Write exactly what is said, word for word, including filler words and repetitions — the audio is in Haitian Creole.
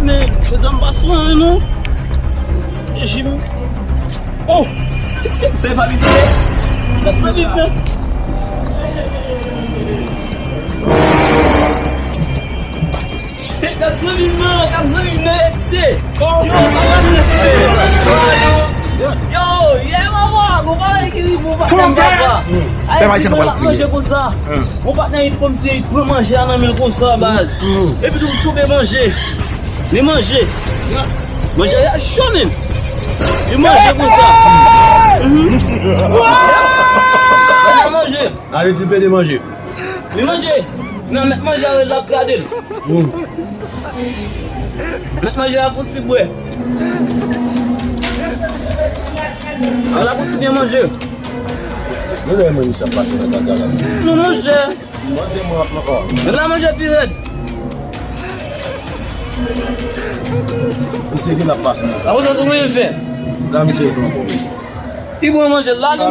Men, se zam pa sou an, non. E jim. Oh! Se pa vide. Gad sa vide. Gad sa vide, non. Gad sa vide, non. Yo, sa va se. Yo, ye, mama, gon bagay ki rive, papa. Fè manje, nou pral priye. Manje konsa. Gon patnè, li kòmsi li pran manje a nan men l konsa, baz. Epi tou, tonbe manje. Li manje. Manje a cho menm. Li manje konsa. Mhm. Li manje. Ale, ti pede manje. Li manje. Nan mèt manje a, l ap gade l. Mèt manje a fouti bwè. Ala kontinye manje. Nou lè mwen misye ap pase nan kaka la. Nou manje. Manje mwen ap nan. Men la manje pi rèd. Misye gen ap pase nan kaka. Akoz ou mwen fè? La misye fè ankò. Ki bon manje la, li.